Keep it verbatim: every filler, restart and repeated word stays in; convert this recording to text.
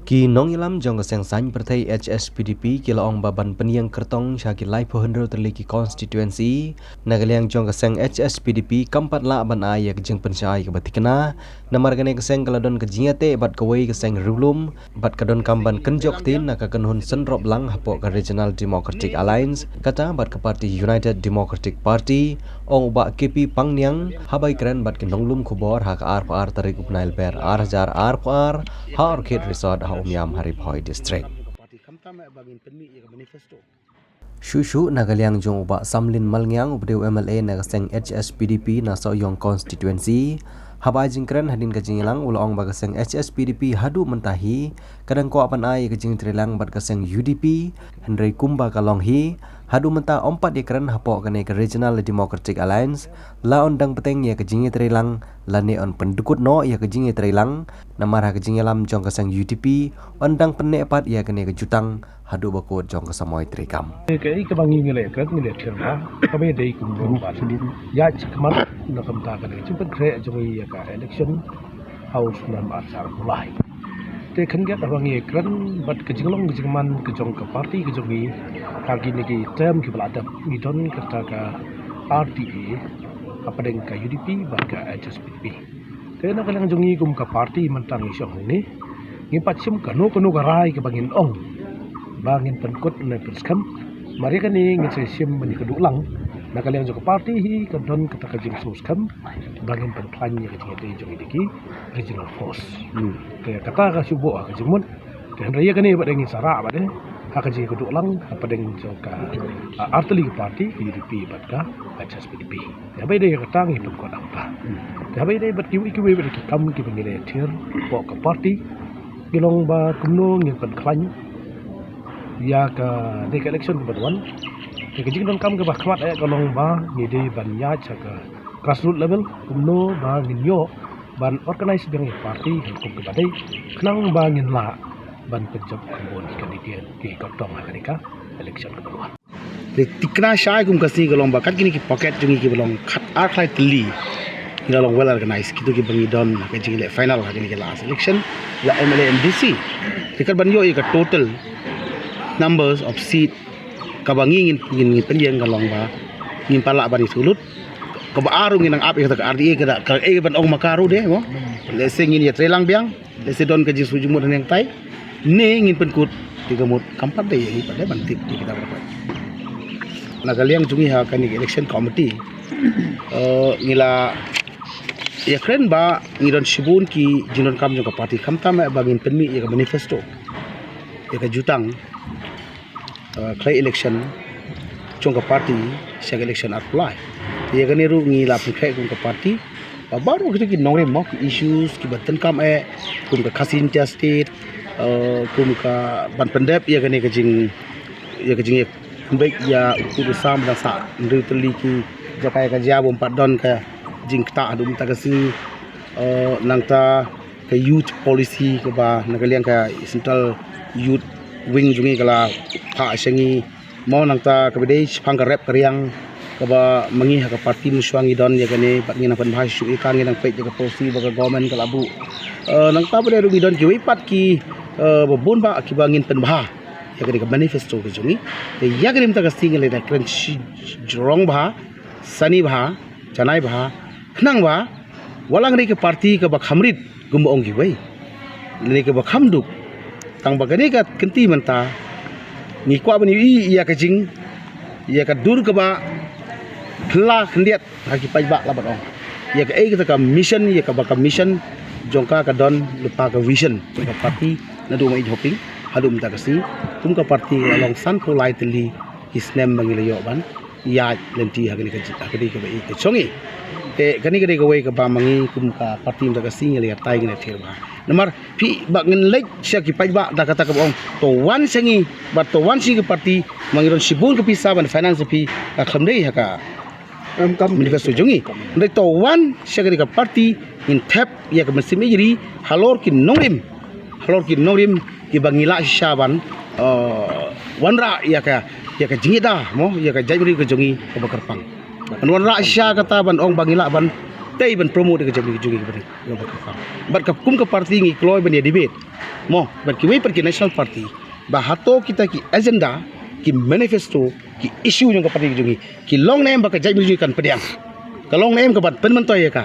Ki nongïalam jong ka seng saiñ pyrthei H S P D P ki la ong ba ban pynïeng kyrtong sha ki laiphew hynriew tylli ki constituency na ka liang jong ka seng H S P D P kam pat lah ban ai ïa ka jingpynshai kaba thikna. Namar kane ka seng ka la don ka jingïateh bad kawei ka seng riewlum bad ka donkam ban kynjoh ktien na ka kynhun synrop lang hapoh ka Regional Democratic Alliance, kata bad ka party United Democratic Party. Ong u Bah K P Pangniang haba ïakren bad ki nonglum khubor ha ka arphew ar tarik u bnai Lber ar hajar arphew ar ha Orchid Resort ha Umiam ha Ri Bhoi District. Shuh shuh na ka liang jong u Bah Samlin Malngiang, uba dei u M L A na ka seng H S P D P na Sohiong Constituency, haba ai jingkren hadien ka jingïalang u la ong ba ka seng H S P D P haduh mynta hi ka dang kwah ban ai ïa ka jingïatreilang bad ka seng U D P, hynrei kumba ka long hi, haduh mynta ym pat ïakren hapoh kane ka Regional Democratic Alliance, la yn dang bteng ïa ka jingïatreilang lane yn pyndukut noh ïa ka jingïatreilang. Namar ha ka jingïalam jong ka seng U D P yn dang pynneh pat ïa kane ka jutang haduh ba kut jong ka samoi treikam. Kaei kaba ngi ngi la ïakren, ngi la ïakren ba kaba ïadei kum ruh ban ïaid shakhmat na ka bynta kane ka jingpynkhreh jong ngi ïa ka election House Member ar hajar arphew lai. Te khyndiat haba ngi ïakren bad ka jinglong ka jingman ka jong ka party ka jong ngi, ha kine ki term kiba la dep ngi don kata ka R T A hapdeng ka U D P bad ka H S P D P. Te na ka liang jong ngi kum ka party mynta ngi shong hangne, ngim pat shim kano kano ka rai kaba ngin ong ba ngin pynkut ne pynskhem. Mar ïa kane ngin sa shim ban ïakynduh lang. Na ka liang jong ka party hi ka don kata ka jingsngewskhem ba ngin pynkhlaiñ ïa ka jingïadei jong ngi da ki regional force. Te kata ka shu buh ha ka jingmut. Te hynrei ïa kane bad ngin sa rah bad ha ka jingïakynduh lang hapdeng jong ka, ah, artylli ka party, ka U D P bad ka H S P D P. Te haba ïadei ïa kata ngi pynkut hangta. Te haba ïadei bad kiwei kiwei bad ki kam kiba ngi la ïathir hapoh ka party, ki long ba kumno ngin pynkhlaiñ ïa kane ka election kaba wan. Te ka jingdonkam kaba khmat eh ka long ba ngi dei ban ïaid sha ka grassroots level, kumno ba ngin ïoh ban organize biang ïa ka party ha ka kum kaba dei, khnang ba ngin lah ban pynjop kham bun ki candidate ki kyrtong ha kane ka election kaba wan. Te thikna shai kum ka sngi ka long ba kat kine ki pocket jong ngi kiba long khat ar khlai tylli, ngi la long well organized, kito kiba ngi don ha ka jingleh final ha kane ka last election, la M L A M D C. Te kat ban ïoh ïa ka total numbers of seat kaba ngi ngin, ngin, ngin pynïeng ka long ba ngim pat lah ban ïa shu lut. Kaba ar ruh ngin nang ap ïa kata ka R T A, ka da ka, eh, ban ong ma ka ruh de mo. Lehse ngin ïatreilang biang, lehse don ka jingsngewjingmut haneng tai, ne ngin pynkut. Te ka mut kam pat dei ïa ngi pat dei ban tip ïa kita baroh. Na ka liang jong ngi ha kane ka election committee, eh, ngi la ïakren ba ngi don shibun ki jingdonkam jong ka party, khamtam eh ba ngin pynmih ïa ka manifesto, ïa ka jutang, uh, khlei election jong ka party sha ka election arphew lai. Te ïa kane ruh ngi la pynkhreh kum ka party ba baroh kito ki nongrim mo, ki issues kiba donkam eh, kum ka Khasi Jaintia State, uh, kum ka ban pyndep ïa kane ka jing, ïa ka jingïakynbeit ïa u pud u sam, dang sah hynriew tylli ki jaka ïa ka jia bym pat don ka jingktah haduh mynta ka sngi, uh, nangta ka youth policy kaba na ka liang ka central youth wing jong ngi ka la phah sha ngi mo, nangta kaba dei shaphang ka rep ka riang kaba ma ngi ha ka party mynshuwa ngi don ïa kane, bad ngi nang pynbha shuh ïa ka, ngi nang peit ïa ka policy ba ka government ka la buh. Eh, nangta ba dei ruh ngi don kiwei pat ki, eh, ba bun bah kiba ngin pynbha ïa kane ka manifesto ka jong ngi. Te ïa kane mynta ka sngi ngi la ïakren shi jrong bha, sani bha, janai bha, khnang ba wat la ngi dei ka party kaba kham rit kumba ong kiwei, lane kaba kham duk. Tang ba kane ka kynti mynta ngi kwah ban ïohi ïa ka jing, ïa ka dur kaba phylla khyndiat ha ki paidbah la ban ong ïa kaei kata ka mission, ïa kaba ka mission jong ka ka don lypa ka vision jong ka party naduh mynta hapdeng haduh mynta ka sngi. Kum ka party la long sanphew lai tylli ki snem ba ngi la ïoh ban ïaid lynti ha kane ka ji-, ha kane kaba ïeit ka jong ngi. Te kane ka dei kawei kaba ma ngi kum ka party mynta ka sngi ngi la ïatai ngi la thied bha. Namar phi ba ngin leit sha ki paidbah da kata kaba ong to wan sha ngi, bad to wan sha ngi ka party, ma ngi don shibun ka pisa ban finance phi, ka khlem dei ha ka manifesto jong ngi. Hynrei to wan sha kane ka party ngin thep ïa ka mynsiem ïeit halor ki nongrim, halor ki nongrim kiba ngi lah shisha ban, eh, wanrah ïa ka, ïa ka jingïada mo, ïa ka jaitbynriew ka jong ngi kaba kyrpang. Ban wanrah shisha kata ban ong ba ngi lah ban tei ban promote ka jaitbynriew jong ngi ka bynriew. Bad ka kum ka party ngi kloi ban ïa debate mo bad kiwei pat ki national party ba hato kita ki agenda, ki manifesto, ki issue jong ka party jong ngi ki long ne em ba ka jaitbynriew jong ngi kan pdiang, ka long ne em ka ban pynmyntoi ïa ka.